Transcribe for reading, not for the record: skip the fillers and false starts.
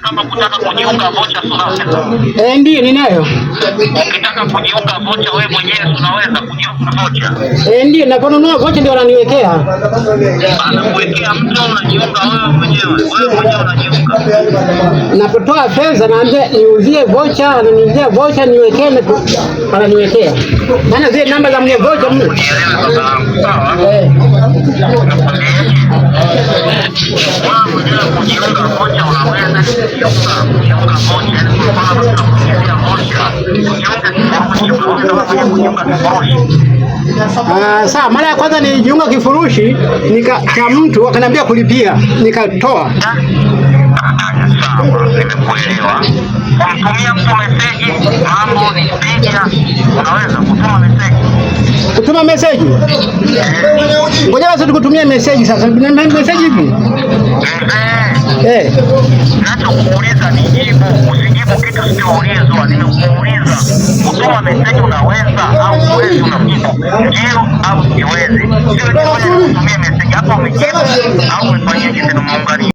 Kama kutaka kujiunga vocha unaweza. Eh, ndiyo ninayo. Ukitaka kujiunga vocha wewe mwenyewe unaweza kujiunga vocha. Eh, ndiyo naponunua vocha ndio wananiwekea. Anakuwekea mtu, unajiunga wewe mwenyewe. Wewe mwenyewe unajiunga. Napotoa fedha naambia niuzie vocha, ananiuzia vocha niwekee, ananiwekea. Maana zile namba za mwenye vocha mle. Nielewe baba yangu, sawa? Eh. Wewe mwenyewe kujiunga vocha unaweza kujiunga vocha, yaani kwa mfano tunakuingizia vocha, ujiunge kifurushi, unaweza wewe mwenyewe kujiunga kifurushi. Ah, sawa, mara ya kwanza nilijiunga kifurushi nika cha mtu akaniambia kulipia, nikatoa. Sawa, nimekuelewa. Kumtumia mtu meseji, mambo ni picha, unaweza kutuma meseji. Kutuma meseji? Ngoja basi tukutumie meseji sasa. Meseji ipi? Mzee, Eh. nachokuuliza ni jibu, usijibu kitu sichoulizwa. Nimekuuliza kutuma meseji unaweza au huwezi, unajibu ndio au siwezi. Sio eti ngoja nikutumie meseji hapo, umejibu au umefanyaje? Ndio muunganisho.